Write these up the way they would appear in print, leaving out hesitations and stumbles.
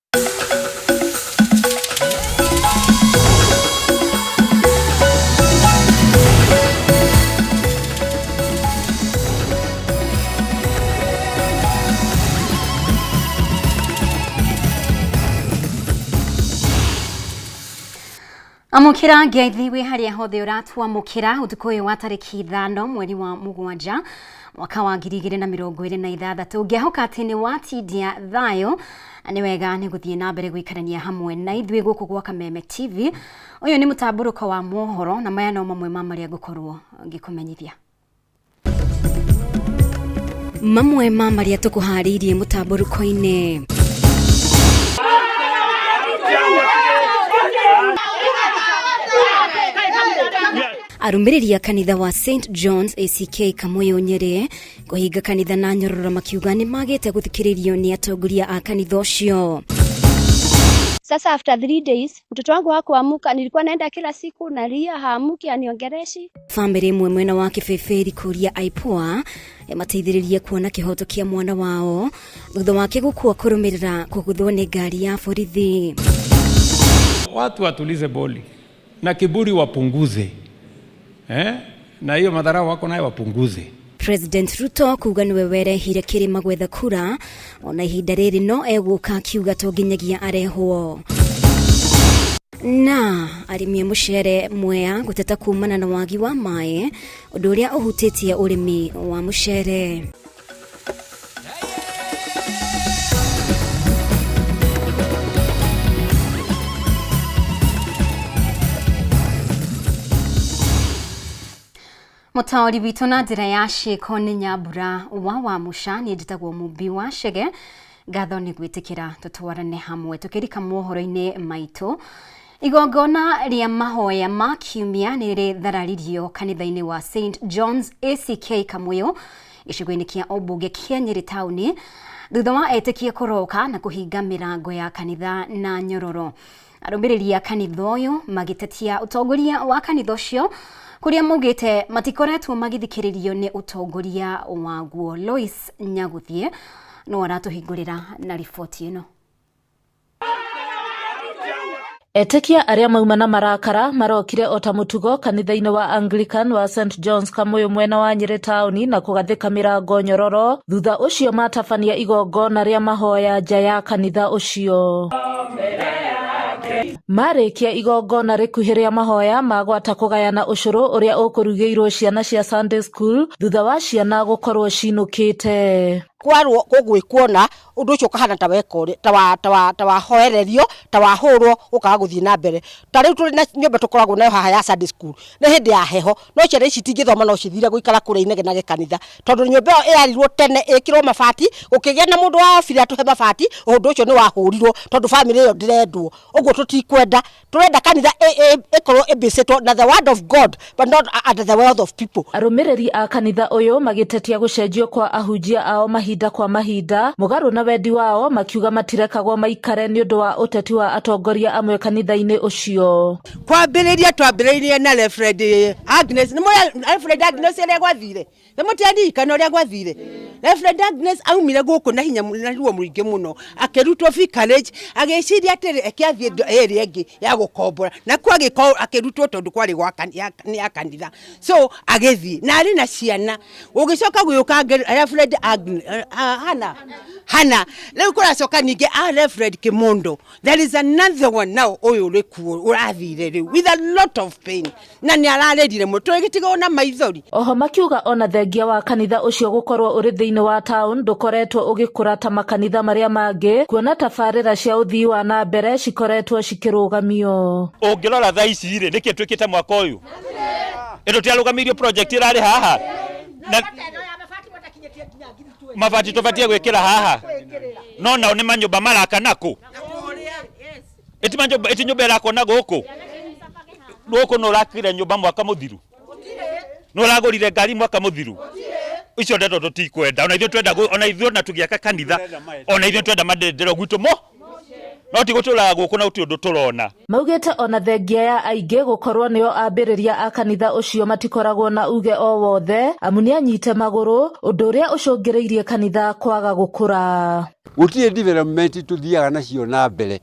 Amũkĩra ngeithi wĩ harĩa hothe ũratwamũkĩra ũtukũ ũyũ wa tarĩki 5 mweri wa 7 mwaka wa 2026. Ngĩhoka atĩ nĩ watindia thayũ, nĩ wega nĩ gũthiĩ na mbere gũikarania hamwe na ithuĩ gũkũ gwa Kameme TV. Ũyũ nĩ mũtambũrũko wa mohoro na maya no mamwe ma marĩa ngũkorwo ngĩkũmenyithia. Mamwe ma marĩa tũkũharĩirie mũtambũrũko-inĩ. Arũmĩrĩri a kanitha wa St John's ACK Kamũyũ Nyĩrĩ kũhinga kanitha na nyororo makiuga nĩ magĩte gũthikĩrĩrio nĩ atongoria a kanitha ũcio. Sasa after 3 days mtoto wangu hakuamuka, nilikuwa naenda kila siku nalia, haamuki, aniongeleshi. Bamĩrĩ ĩmwe mwena wa Kĩbĩbĩri kũria IPOA ĩmateithĩrĩrie kuona kĩhoto kĩa mwana wao thutha wake gũkua kũrũmĩrĩra kũgũthwo nĩ ngari ya borithi. Watu watulize boli na kiburi wapunguze, eh? Na hiyo madharau wako nayo wapunguze. President Ruto kuga niwe werehire kĩrĩma gwetha kura ona ihinda rĩrĩ no egũka akiuga to nginyagia arehwo. Na arĩmi a mũcere Mwea gũteta kumana na wagi wa maĩ ũndũ ũrĩa ũhutĩtie ũrĩmi wa mũcere. Mũtaũri witũ na njĩra ya ciĩko nĩ Nyambura wa Wamũca, niĩ njĩtagwo Mũmbi wa Chege. Ngatho nĩ gwĩtĩkĩra tũtwarane hamwe tũkĩrika mohoro-inĩ maitũ. Igongona rĩa mahoya ma kiumia nĩ rĩthararirio kanitha-inĩ wa St John's ACK Kamũyũ gĩcigo-inĩ kĩa ũmbunge kĩa Nyĩrĩ taũni thutha wa etĩkia kũroka na kũhinga mĩrango ya kanitha na nyororo. Arũmĩrĩri a kanitha ũyũ magĩtetia ũtongoria wa kanitha ũcio kũrĩa maugĩte matikoretwo magĩthikĩrĩrio nĩ ũtongoria waguo. Lois Nyagũthiĩ no aratũhingũrĩra na riboti ĩno. Etĩkia arĩa mauma na marakara marokire o ta mũtugo kanitha-inĩ wa Anglican wa St John's Kamũyũ mwena wa Nyĩrĩ taũni na kũgathĩka mĩrango nyororo thutha ũcio matabania igongona rĩa mahoya nja ya kanitha ũcio. Marĩkia igongona rĩkuhĩ rĩa mahoya magwata kũgayana ũcũrũ ũrĩa ũkũrugĩirwo ciana cia Sunday school thutha wa ciana gũkorwo cinũkĩte. Kwarwo gũgwĩkwo na ũndũ ũcio ũkahana ta weka ũrĩa ta wa ta wa ta wahoererio ta wahũrwo ũkaga gũthiĩ na mbere. Ta rĩu tũrĩ na nyũmba tũkoragwo nayo haha ya Sunday school, nĩ hĩndĩ ya heho no ciana ici itingĩthoma no cithire gũikara kũrĩa inegenage kanitha, tondũ nyũmba ĩyo ĩrarirwo tene ĩkĩrwo mabati, gũkĩgĩa na mũndũ wa obire atũhe mabati, ũndũ ũcio nĩ wahũrirwo tondũ bamĩrĩ ĩyo ndĩrendwo. Ũguo tũtikwenda, tũrenda kanitha ĩkorwo ĩbĩcĩtwo na the word of God but not under the wealth of people. Arũmĩrĩri a kanitha ũyũ magĩtetia gũcenjio kwa ahunjia ao mahinda kwa mahinda mũgarũ na wendi wao makiuga matirekagwo maikare nĩ ũndũ wa ũteti wa atongoria amwe kanitha-inĩ ũcio. Kwambĩrĩria twambĩrĩirie na Reverend Agnes, nĩ mũĩ Reverend Agnes ũrĩa gwathire? Nĩ mũtiaririkana ũrĩa gwathire? Reverend Agnes aumire gũkũ na hinya na ruo mũingĩ mũno, akĩrutwo vicarage, agĩciria atĩrĩ eke athiĩ ĩrĩa ĩngĩ ya gũkombora, nakuo agĩkorwo akĩrutwo tondũ kwarĩ gwa nĩ ya kanitha, so agĩthiĩ na arĩ na ciana, gũgĩcoka gũgĩũka Reverend Agnes, Hannah, Hannah, rĩu kũracoka ningĩ a Reverend Kĩmũndũ, there is another one now ũyũ ũrĩ kuo ũrathire rĩu with a lot of pain na nĩ ararĩrire mũno tũgĩtigwo na maithori. Oho makiuga ona thengia wa kanitha ũcio gũkorwo ũrĩ thĩinĩ wa town ndũkoretwo ũgĩkũra ta makanitha marĩa mangĩ kuona tabarĩra cia ũthii wa na mbere cikoretwo cikĩrũgamio. Ũngĩrora thaa ici rĩ, nĩkĩ twĩkĩte mwaka ũyũ? Ĩno tiarũgamirio project ĩrarĩ haha na mabati tũbatie gwĩkĩra haha, no nao nĩ manyũmba maraka nakũ? Ĩti nyũmba ĩrakwo na gũkũ gũkũ, nĩ ũrakire nyũmba mwaka mũthiru, nĩ ũragũrire ngari mwaka mũthiru. Icio ndeto tũtikwenda. Ona ithuĩ twenda ona ithuĩ ona tũgĩaka kanitha, ona ithuĩ twenda mandendero gwitũ mo. No ti gũtũraga gũkũ na gũtirĩ ũndũ tũrona. Maugĩte ona thengia ya aingĩ gũkorwo nĩo ambĩrĩria a kanitha ũcio matikoragwo na uge o wothe amu nĩanyite magũrũ, ũndũ ũrĩa ũcũngĩrĩirie kanitha kwaga gũkũra. Gũtirĩ development tũthiaga nacio na mbere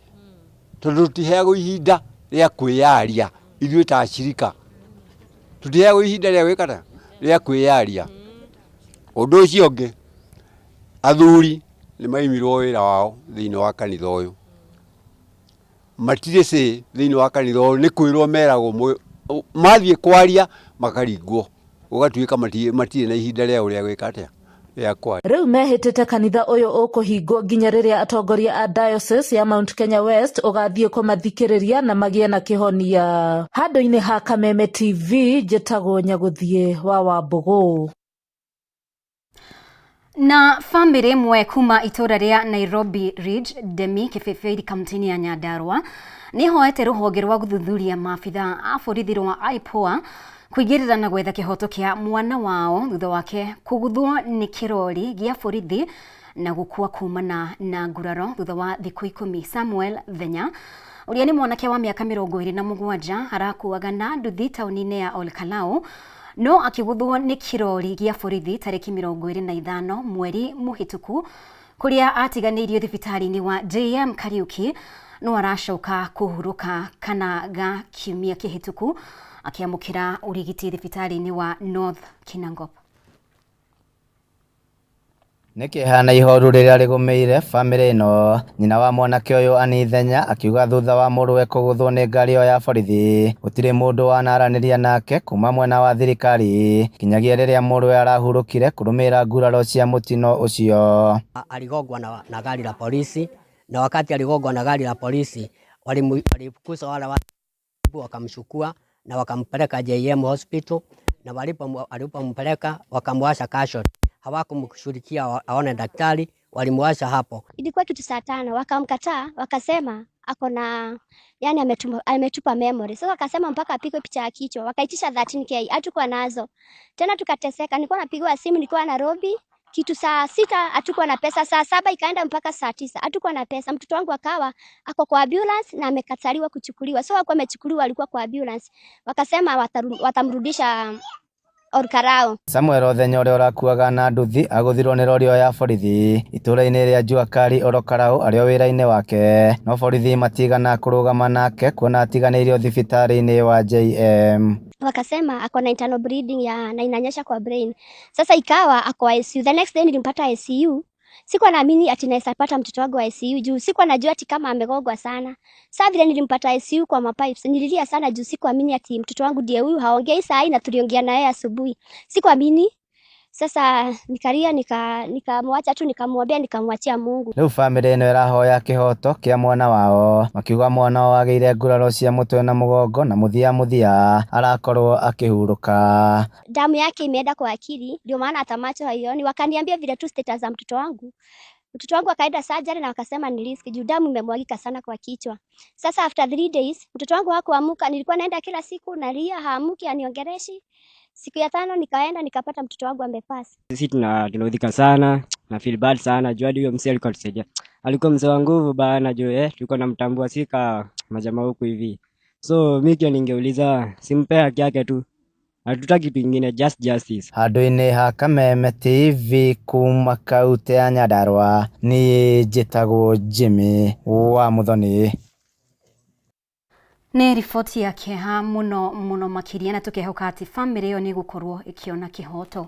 tondũ tũtiheagwo ihinda rĩa kwĩyaria ithuĩ ta acirika, tũtiheagwo ihinda rĩa gwĩka atĩa, rĩa kwĩyaria. Ũndũ ũcio ũngĩ, athuri nĩ maimirwo wĩra wao thĩinĩ wa kanitha ũyũ, matirĩ say thĩinĩ wa kanitha ũyũ, nĩ kwĩrwo meragwo mathiĩ kwaria makaringwo, gũgatuĩka matirĩ na ihinda rĩao rĩa gwĩka atĩa, rĩa kwaria. Rĩu mehĩtĩte kanitha ũyũ ũkũhingwo nginya rĩrĩa atongoria a Diocese ya Mount Kenya West ũgathiĩ kũmathikĩrĩria na magĩe na kĩhonia. Handũ-inĩ ha Kameme TV, njĩtagwo Nyagũthiĩ wa Wambũgũ. Na bamĩrĩ ĩmwe kuma itũra rĩa Nairobi Ridge, Demi, Kĩbĩbĩiri, kaunti-inĩ ya Nyandarua nĩ ĩhoete rũhonge rwa gũthuthuria maabitha a borithi rwa IPOA kũingĩrĩra na gwetha kĩhoto kĩa mwana wao thutha wake kũguthwo nĩ kĩrori gĩa borithi na gũkua kumana na nguraro thutha wa thikũ 10. Samuel Thenya ũrĩa nĩ mwanake wa mĩaka 27 arakuaga na nduthi taũni-inĩ ya Olkalau no akĩgũthwo nĩ kĩrori gĩa borithi tarĩki 25 mweri mũhĩtũku kũrĩa atiganĩirio thibitarĩ-inĩ wa JM Kariuki no aracoka kũhurũka kana ga kiumia kĩhĩtũku akĩamũkĩra ũrigiti thibitarĩ-inĩ wa North Kinangop. Nĩ kĩeha na ihoru rĩrĩa rĩgũmĩire bamĩrĩ ĩno. Nyina wa mwanake ũyũ Annie Thenya akiuga thutha wa mũrũwe kũgũthwo nĩ ngari ĩyo ya borithi gũtirĩ mũndũ wanaranĩria nake kuma mwena wa thirikari kinyagia rĩrĩa mũrũwe arahurũkire kũrũmĩrĩra nguraro cia mũtino ũcio. Aligongwa na gari la polisi, na wakati aligongwa na gari la polisi walifukuza wale watu wakamchukua na wakampeleka JM Hospital, na walipompeleka wakamwasha casualty. Hawakumshughulikia aone daktari, walimwasha hapo. Ilikuwa kitu saa 5, wakamkataa, wakasema ako na, yani ametupa memory. Sasa wakasema mpaka apigwe picha ya kichwa, wakaitisha 13k, hatukuwa nazo. Tena tukateseka, nilikuwa napigwa simu nilikuwa Nairobi, kitu saa 6 hatukuwa na pesa, saa 7 ikaenda mpaka saa 9 hatukuwa na pesa. Mtoto wangu akawa ako kwa ambulance na amekataliwa kuchukuliwa. So hakuwa amechukuliwa, alikuwa kwa ambulance. Wakasema watamrudisha Olkalau. Samuel Othenya ũrĩa ũrakuaga na nduthi agũthirwo nĩ rori ya borithi itũũra-inĩ rĩa Jua Kali Olkalau arĩ o wĩra-inĩ wake, no borithi matigana kũrũgama nake kuona atiganĩirio thibitarĩ-inĩ wa JM. Wakasema ako na internal bleeding ya na inanyesha kwa brain. Sasa ikawa ako ICU. The next day nilimpata ICU. Sikuwa naamini ati naweza pata mtoto wangu ICU juu sikuwa najua ati kama amegongwa sana. Sasa vile nilimpata ICU kwa mapipes, nililia sana juu sikuamini ati mtoto wangu ndiye huyu, haongei saa hii na tuliongea na yeye asubuhi. Sikuamini. Sasa nikalia, nikamwacha tu, nikamwambia, nikamwachia Mungu. Rĩu bamĩrĩ ĩno ĩrahoya kĩhoto kĩa mwana wao, makiuga mwana wao agĩire nguraro cia mũtwe na mũgongo na mũthia mũthia arakorwo akĩhurũka. Damu yake imeenda kwa akili, ndio maana hata macho haioni. Wakaniambia vile tu status za mtoto wangu. Mtoto wangu akaenda surgery na wakasema ni risk juu damu imemwagika sana kwa kichwa. Sasa after 3 days mtoto wangu hakuamka, nilikuwa naenda kila siku nalia, haamuki, aniongereshi. Siku ya 5 nikaenda nikapata mtoto wangu amepass. Sisi tunaudhika sana na feel bad sana juu hadi huyo mzee alikuwa atusaidia. Alikuwa mzee wa nguvu bana juu tulikuwa tunamtambua sika majamaa huku hivi. So mimi kia ningeuliza simpe haki yake tu. Hatutaki kitu kingine, just justice. Handũ-inĩ ha Kameme TV kuma kaunti ya Nyandarua niĩ njĩtagwo Jimmy wa Muthoni. Nĩ riboti ya kĩeha mũno mũno makĩria na tũkehoka atĩ bamĩrĩ ĩyo nĩ ĩgũkorwo ĩkĩona kĩhoto.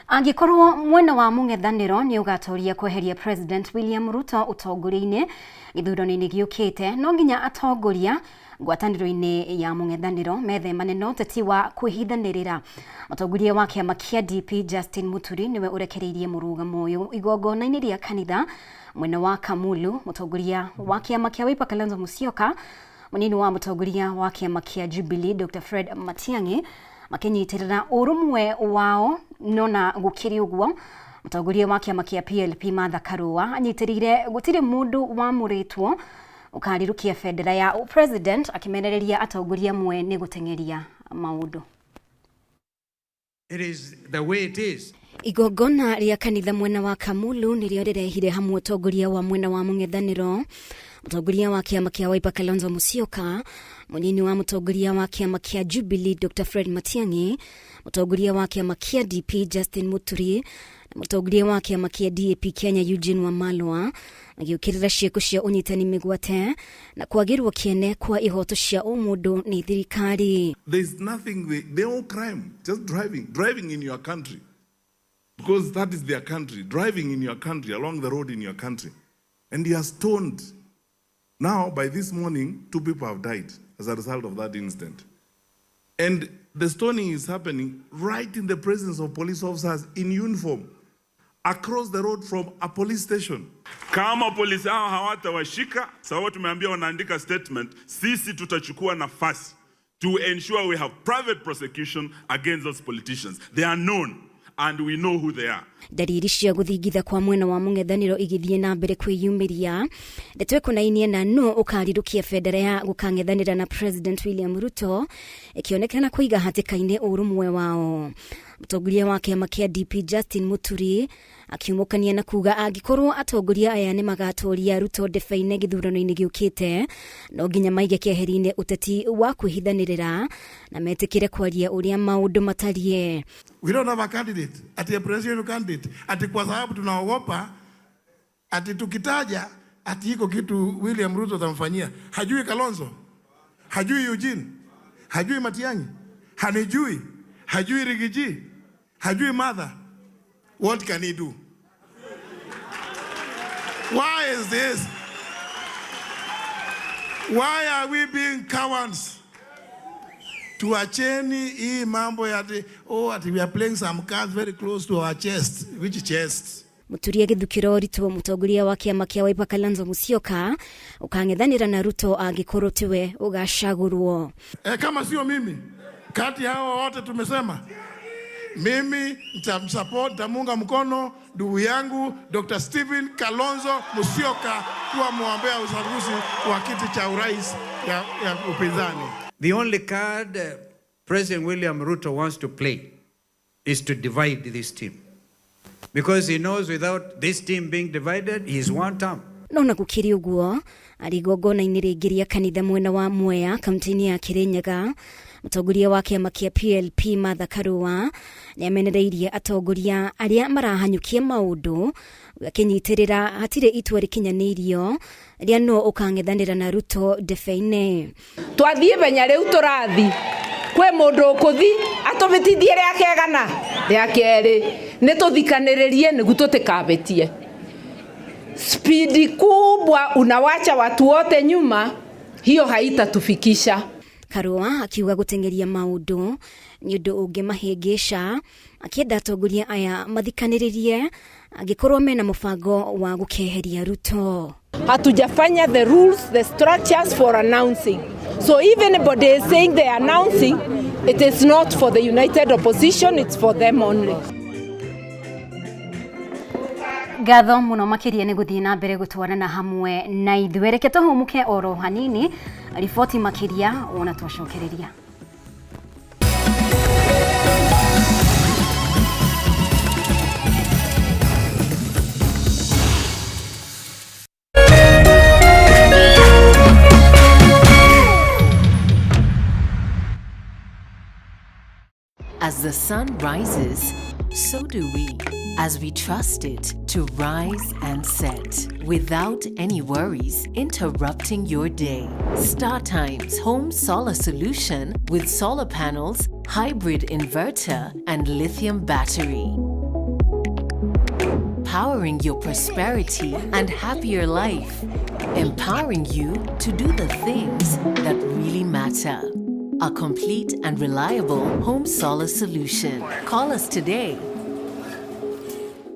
Angĩkorwo mwena wa mũng'ethanĩro nĩ ũgatoria kweheria President William Ruto ũtongoria-inĩ gĩthurano-inĩ gĩũkĩte, no nginya atongoria ngwatanĩro-inĩ ya mũng'ethanĩro methemane na ũteti wa kwĩhithanĩrĩra. Mũtongoria wa kĩama kĩa DP Justin Muturi nĩwe ũrekereirie mũrũgamo ũyũ igongona-inĩ rĩa kanitha mwena wa Kamulu. Mũtongoria wa kĩama kĩa Wiper Kalonzo Musyoka, mũnini wa mũtongoria wa kĩama kĩa Jubilee Dr. Fred Matiang'i makĩnyitĩrĩra ũrũmwe wao nona gũkĩrĩ ũguo mũtongoria wa kĩama kĩa PLP Martha Karua anyitĩrĩire gũtirĩ mũndũ wamũrĩtwo ũkarirũkia bendera ya president akĩmenereria atongoria amwe nĩ gũteng'eria maũndũ. It is the way it is. Igongona rĩa kanitha mwena wa Kamulu nĩrĩo rĩrehire hamwe ũtongoria wa mwena wa mũng'ethanĩro. Mũtongoria wa kĩama kĩa Wiper Kalonzo Musyoka, mũnini wa mũtongoria wa kĩama kĩa Jubilee Dr Fred Matiang'i, mũtongoria wa kĩama kĩa DP Justin Muturi na mũtongoria wa kĩama kĩa DAP Kenya Eugene Wamalwa magĩũkĩrĩra ciĩko cia ũnyitani mĩgwate na kwagĩrwo kĩene kwa ihoto cia ũmũndũ nĩ thirikari. There's nothing, they all crime, just driving in your country. Because that is their country, driving in your country, along the road in your country. And you are stoned. Now, by this morning, 2 people have died as a result of that incident. And the stoning is happening right in the presence of police officers in uniform, across the road from a police station. Kama polisi hao hawatawashika, sababu tumeambia wanaandika statement, sisi tutachukua nafasi to ensure we have private prosecution against those politicians. They are known and we know who they are. Ndariri cia gũthingitha kwa mwena wa mũng'ethanĩro igĩthiĩ na mbere kwĩyumĩria, ndeto ĩkonainie na nũ ũkarirũkia bendera ya gũkang'ethanĩra na President William Ruto ĩkĩonekana kũiga hatĩka-inĩ ũrũmwe wao. Mũtongoria wa kĩama kĩa DP Justin Muturi akiumũkania na kuga angĩkorwo atongoria aya nĩ magatoria Ruto ndebe-inĩ gĩthurano-inĩ gĩũkĩte, no nginya maige keheri-inĩ ũteti wa kwĩhithanĩrĩra na metĩkĩre kwaria ũrĩa maũndũ matariĩ. We don't have a candidate, ati a presidential candidate, ati kwa sababu tunaogopa ati tukitaja ati iko kitu William Ruto atamfanyia. Hajui Kalonzo, hajui Eugene, hajui Matiang'i, hanijui, hajui Rigiji, hajui Martha. What can he do? Why is this? Why are we being cowards? Tuacheni hii mambo ya ati, oh, ati we are playing some cards very close to our chest. Which chest? Muturi agĩthukĩra ũritũ mũtongoria wa kĩama kĩa Wiper Kalonzo Musyoka ũkang'ethanĩra na Ruto angĩkorwo tiwe ũgacagũrwo. Kama sio mimi, kati hao wote tumesema mimi nitamsupport, nitamuunga mkono ndugu yangu Dr. Stephen Kalonzo Musyoka kuwa mgombea uchaguzi wa kiti cha urais ya upinzani. The only card President William Ruto wants to play is to divide this team. Because he knows without this team being divided, he is one term. No na gũkĩrĩ ũguo, arĩ igongona-inĩ rĩngĩ rĩa kanitha mwena wa Mwea kaunti-inĩ ya Kirinyaga, mũtongoria wa kĩama kĩa PLP Martha Karua nĩ amenereirie atongoria arĩa marahanyũkia maũndũ akĩnyitĩrĩra hatirĩ itua rĩkinyanĩirio rĩa nũ ũkang'ethanĩra na Ruto ndebe-inĩ. Twathiĩ benya rĩu tũrathi kwĩ mũndũ ũkũthi atũbĩtithie rĩa kegana rĩa kerĩ nĩ tũthikanĩrĩrie nĩguo tũtikabĩtie. Spidi kubwa unawacha watu wote nyuma, hiyo haitatufikisha. Karua akiuga gũteng'eria maũndũ nĩ ũndũ ũngĩmahĩngĩca, akĩenda atongoria aya mathikanĩrĩrie angĩkorwo mena mũbango wa gũkeheria Ruto. Hatujafanya the rules, the structures for announcing. So if anybody is saying they are announcing, it is not for the united opposition, it's for them only. Ngatho muno makiria nĩ gũthiĩ na mbere gũtwarana hamwe na ithuĩ. Reke tũhũmũke oro hanini, riboti makiria wona twacokereria. As the sun rises, so do we, as we trust it to rise and set without any worries interrupting your day. StarTimes Home Solar Solution with solar panels, hybrid inverter, and lithium battery. Powering your prosperity and happier life. Empowering you to do the things that really matter. A complete and reliable home solar solution. Call us today.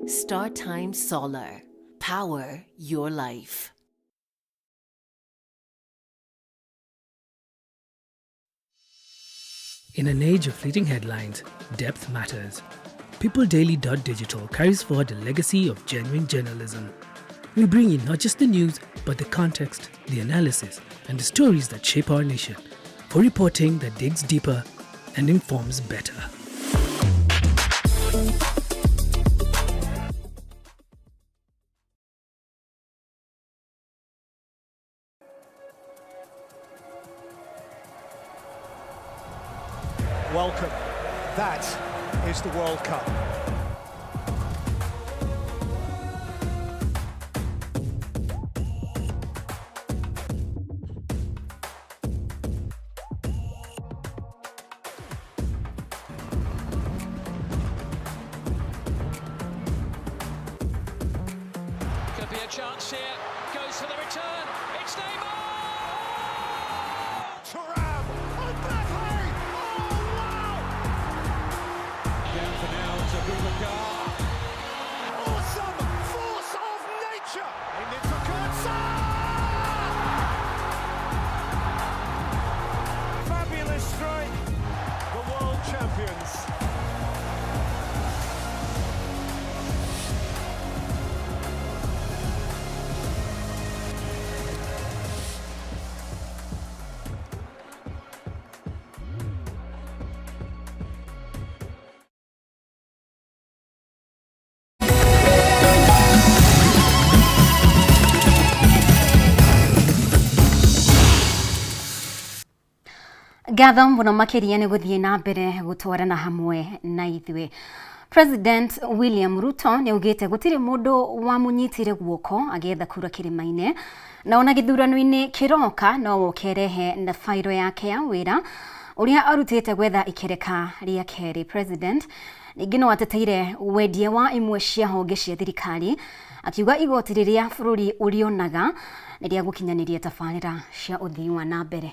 StarTime Solar. Power your life. In an age of fleeting headlines, depth matters. PeopleDaily.digital carries forward a legacy of genuine journalism. We bring you not just the news, but the context, the analysis, and the stories that shape our nation. For reporting that digs deeper and informs better. welcome. That is the World Cup. Could be a chance here. Goes for the return. It's Neymar! Thuram! Mbappe! Oh, wow! Down for now to Boubacar. Awesome force of nature! In it for Kurtza! Fabulous strike! The world champions. Ngatho mũno makĩria nĩ gũthiĩ na mbere gũtwarana hamwe na ithuĩ. President William Ruto nĩ augĩte gũtirĩ mũndũ wamũnyitire guoko agĩetha kura kĩrĩma-inĩ na ona gĩthurano-inĩ kĩroka no woke rehe na bairo yake ya wĩra ũrĩa arutĩte gwetha ikereka rĩa kerĩ. President ningĩ no ateteire wendia wa imwe cia honge cia thirikari akiuga igoti rĩrĩa bũrũri ũrĩonaga nĩ rĩa gũkinyanĩria tabarĩra cia ũthii wa na mbere.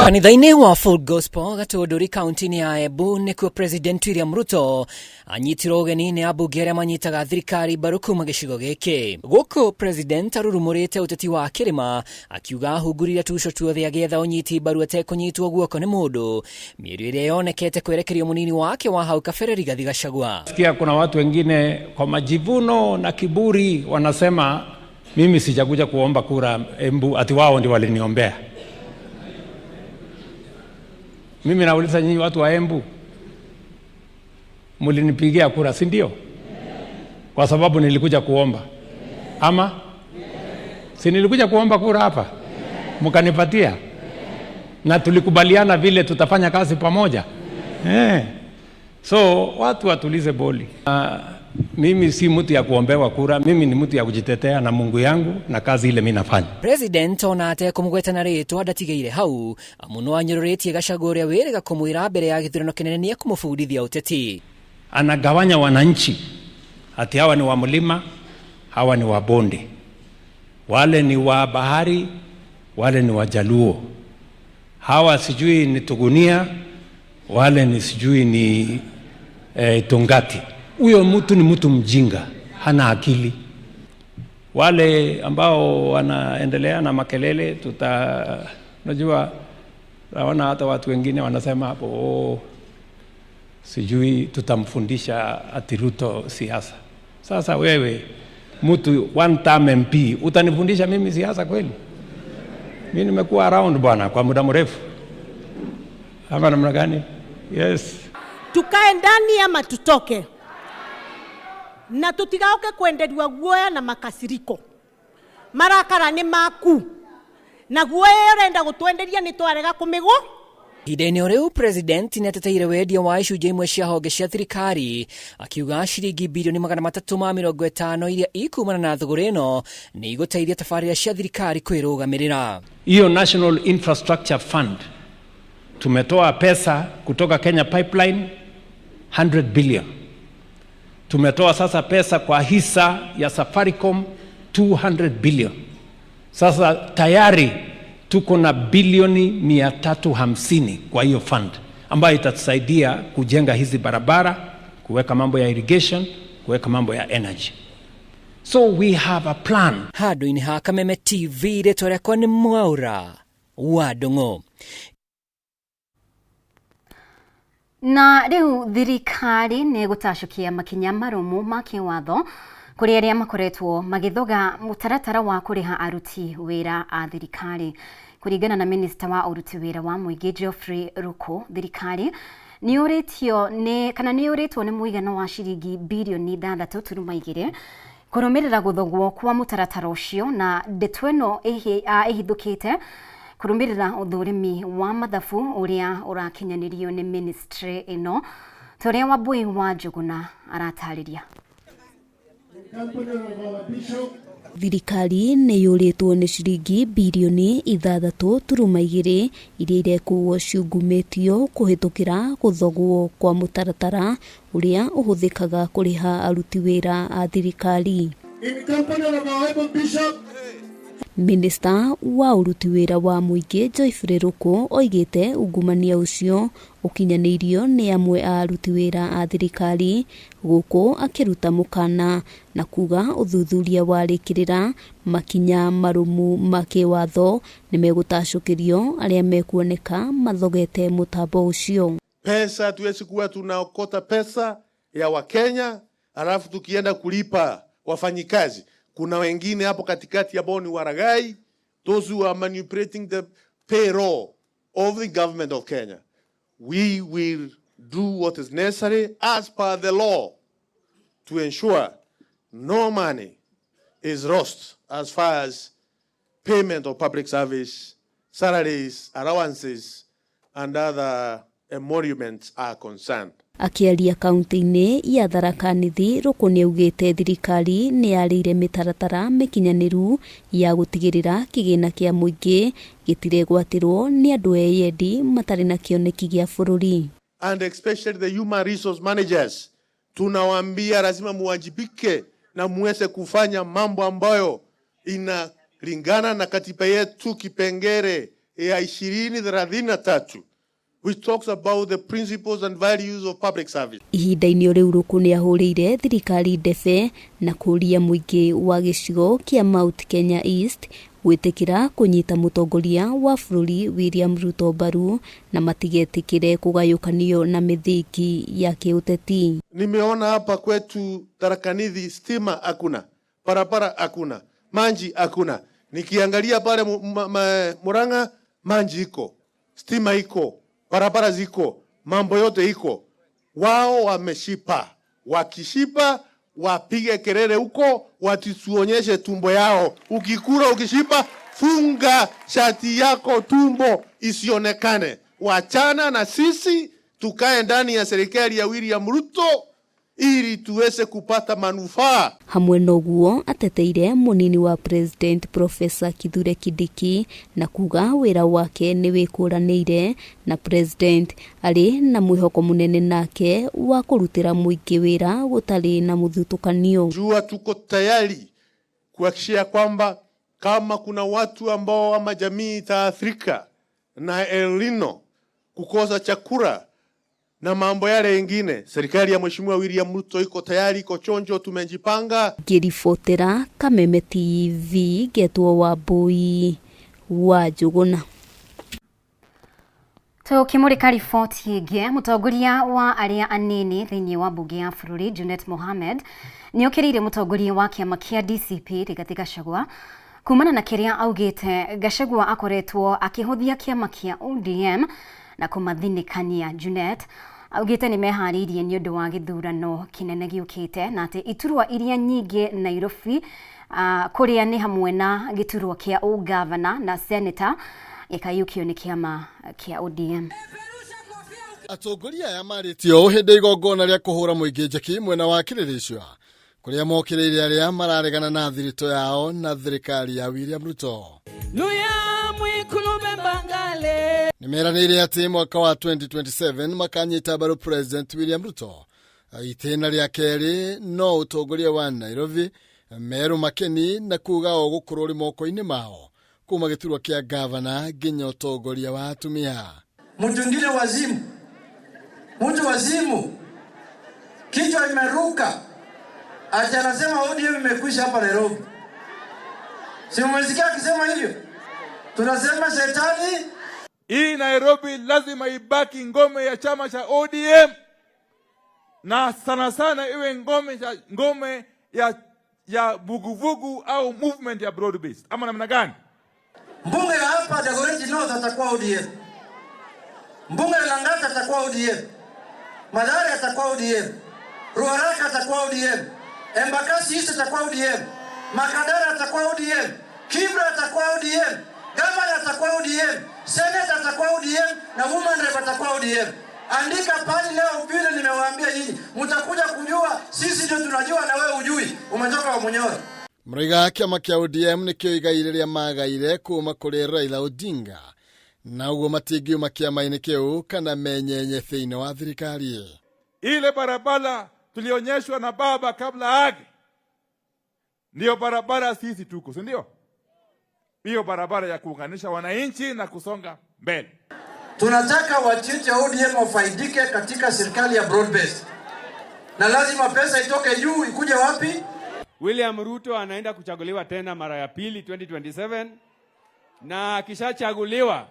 Kanitha-inĩ wa Full Gospel Gatũndũri kaunti-inĩ ya Embu nĩkuo President William Ruto anyitirwo ũgeni nĩ ambunge arĩa manyitaga thirikari mbaru kuma gĩcigo gĩkĩ. Gũkũ President arurumũrĩte ũteti wa kĩrĩma akiuga ahungurire tuco tuothe agĩetha ũnyiti mbaru atekũnyitwo guoko nĩ mũndũ, mĩario ĩrĩa yonekete kwerekerio mũnini wake wa hau kabere Rigathi Gachagua. Sikia kuna watu wengine kwa majivuno na kiburi wanasema mimi sijakuja kuomba kura Embu, ati wao ndio waliniombea. Mimi nauliza nyinyi watu wa Embu, mlinipigia kura, si ndio? Kwa sababu nilikuja kuomba ama si nilikuja kuomba kura hapa mkanipatia, na tulikubaliana vile tutafanya kazi pamoja eh. So watu watulize boli. Mimi si mtu ya kuombewa kura, mimi ni mtu ya kujitetea na Mungu yangu na kazi ile mimi nafanya. President ona atekũmũgweta na rĩtwa ndatigĩire hau amu no anyũrũrĩtie Gachagua ũrĩa wĩrĩga kũmwĩra mbere ya gĩthurano kĩnene nĩekũmũbundithia ũteti. Anagawanya wananchi ati hawa ni wa mlima, hawa ni wa bonde, wale ni wa bahari, wale ni wa Jaluo, hawa sijui ni Tugunia, wale ni sijui ni Tongati. Huyo mtu ni mtu mjinga, hana akili. Wale ambao wanaendelea na makelele tuta, unajua naona hata watu wengine wanasema hapo oh, sijui tutamfundisha ati Ruto siasa. Sasa wewe mtu one term MP utanifundisha mimi siasa kweli? Mimi nimekuwa around bwana kwa muda mrefu, ama namna gani? Yes. Tukae ndani ama tutoke, na tutigaoke kwenderua guoya na makasiriko. Marakara ni maku na guoya urenda gutwenderia ni twarega kumigwo. Ihinda-inĩ o rĩu President nĩateteire wendia wa icunjĩ imwe cia honge cia thirikari akiuga ciringi birioni 350 iria ikumana na thũgũrĩ ĩno nĩ igũteithia tabarĩra cia thirikari kwĩrũgamĩrĩra. Hiyo National Infrastructure Fund tumetoa pesa kutoka Kenya Pipeline 100 billion. Tumetoa sasa pesa kwa hisa ya Safaricom 200 billion. Sasa tayari tuko na bilioni 350 kwa hiyo fund ambayo itatusaidia kujenga hizi barabara, kuweka mambo ya irrigation, kuweka mambo ya energy. So we have a plan. Handũ-inĩ ha Kameme TV rĩtwa rĩakwa nĩ Mwaura wa Ndung'u. Na rĩu thirikari nĩ ĩgũtacũkia makinya marũmu ma kĩwatho kũrĩ arĩa makoretwo magĩthoga mũtaratara wa kũrĩha aruti wĩra a thirikari. Kũringana na minista wa ũruti wĩra wa mũingĩ Geoffrey Ruku, thirikari nĩ yũrĩtio nĩ kana nĩ yũrĩtwo nĩ mũigana wa ciringi birioni 6.2 kũrũmĩrĩra gũthogwo kwa mũtaratara ũcio, na ndeto ĩno ĩhithũkĩte Kũrũmĩrĩra ũthũrimi wa mathabu ũrĩa ũrakinyanĩrio nĩ ministry ĩno ta ũrĩa Wambui wa Njũgũna aratarĩria. Thirikari nĩ yũrĩtwo nĩ ciringi birioni 6.2 iria irekuo ciungumĩtio kũhĩtũkĩra gũthogwo kwa mũtaratara ũrĩa ũhũthĩkaga kũrĩha aruti wĩra a thirikari. Minista wa ũruti wĩra wa mũingĩ Geoffrey Ruku oigĩte ungumania ũcio ũkinyanĩirio nĩ amwe a aruti wĩra a thirikari gũkũ akĩruta mũkana na kuga ũthuthuria warĩkĩrĩra makinya marũmu ma kĩwatho nĩmegũtacũkĩrio arĩa mekuoneka mathogete mũtambo ũcio. Pesa hatuwezi kuwa tunaokota pesa ya Wakenya alafu tukienda kulipa wafanyikazi, kuna wengine hapo katikati ambao ni waragai, those who are manipulating the payroll of the government of Kenya. We will do what is necessary as per the law to ensure no money is lost as far as payment of public service, salaries, allowances, and other emoluments are concerned. Akĩaria kaunti-inĩ ya Tharaka Nithi, Ruku nĩaugĩte thirikari nĩ yarĩire mĩtaratara mĩkinyanĩru ya gũtigĩrĩra kĩgĩna kĩa mũingĩ gĩtiregwatĩrwo nĩ andũ eyendi matarĩ na kĩoneki gĩa bũrũri. And especially the human resource managers, tunawaambia lazima muwajibike na muweze kufanya mambo ambayo inalingana na katiba yetu kipengere ya 2033 which talks about the principles and values of public service. Ihinda-inĩ o rĩu Ruku nĩahũrĩire thirikari ndebe na kũũria mũingĩ wa gĩcigo kĩa Mount Kenya East gwĩtĩkĩra kũnyita mũtongoria wa bũrũri William Ruto mbaru na matigetĩkĩre kũgayũkanio na mĩthingi ya kĩũteti. Nimeona hapa kwetu Tharaka Nithi stima hakuna, barabara hakuna, maji hakuna. Nikiangalia pale Murang'a maji iko, stima iko, barabara ziko, mambo yote iko. Wao wameshipa, wakishipa wapige kelele huko, watituonyeshe tumbo yao. Ukikula ukishipa, funga shati yako tumbo isionekane. Wachana na sisi, tukae ndani ya serikali ya William Ruto ili tuweze kupata manufaa. Hamwe noguo ateteire munini wa president Professor Kithure Kindiki na kuga wĩra wake nĩ wĩkũranĩire na president arĩ na mwĩhoko mũnene nake wa kũrutĩra mũingĩ wĩra gũtarĩ na mũthutũkanio. Jua tuko tayari kuhakikisha kwamba kama kuna watu ambao ama jamii itaathirika na El Nino, kukosa chakula na mambo yale yengine, serikali ya Mheshimiwa William Ruto iko tayari, iko chonjo, tumejipanga. Ngĩribotera Kameme TV ngetwo Wambui wa Njũgũna. Tukimurika riboti ĩngĩ, mũtongoria wa arĩa anini thĩinĩ wa mbunge ya bũrũri Junet Mohamed nĩokĩrĩire mũtongoria wa kĩama kĩa DCP Rigathi Gachagua kumana na kĩrĩa augĩte Gachagua akoretwo akĩhũthia kĩama kĩa ODM na kũmathinĩkania. Junet augĩte nĩ meharĩirie nĩ ũndũ wa gĩthurano kĩnene gĩũkĩte na atĩ iturwa iria nyingĩ Nairobi kũrĩa nĩ hamwe na gĩturwa kĩa ũgavana na seneta gĩkaiyũkio nĩ kĩama kĩa ODM. Atongoria aya marĩtie ũũ hĩndĩ igongona rĩa kũhũra mũingĩ njeki mwena wa Kĩrĩrĩcua kũrĩa mokĩrĩire arĩa mararegana na thiritũ yao na thirikari ya William Ruto. Nĩmeranĩire atĩ mwaka wa 2027 makanyita mbaru President William Ruto itĩna rĩa kerĩ no ũtongoria wa Nairobi Meru Makeni na kuga o gũkorwo ũrĩ moko-inĩ mao kuma gĩturwa kĩa gavana nginya ũtongoria wa atumia. Mtu mwingine wazimu, mtu wazimu, kichwa imeruka, ati anasema ODM imekwisha hapa Nairobi. Si umesikia akisema hivyo? Tunasema shetani. Hii Nairobi lazima ibaki ngome ya chama cha ODM, na sana sana iwe ngome ya vuguvugu au movement ya broad based ama namna gani? Mbunge ya hapa Dagoretti North atakuwa ODM, mbunge ya Lang'ata atakuwa ODM, Mathare atakuwa ODM, Ruaraka atakuwa ODM, Embakasi East atakuwa ODM, Makadara atakuwa ODM, Kibra atakuwa ODM, Gavana atakuwa ODM, senator atakuwa ODM na woman rep atakuwa ODM. Andika pale leo vile nimewaambia nyinyi, mtakuja kujua sisi ndio tunajua na wewe ujui, umetoka wa Munyoro. Mũraiga kĩama kĩa ODM nĩkĩo igai rĩrĩa magaire kuma kũrĩ Raila Odinga na ũguo matingiuma kĩama-inĩ kĩu kana menyenye thĩinĩ wa thirikari. Ile barabara tulionyeshwa na baba kabla age ndiyo barabara sisi tuko, si ndio? Hiyo barabara ya kuunganisha wananchi na kusonga mbele. Tunataka watu wa ODM wafaidike katika serikali ya broad based, na lazima pesa itoke juu ikuje wapi? William Ruto anaenda kuchaguliwa tena mara ya pili 2027, na akishachaguliwa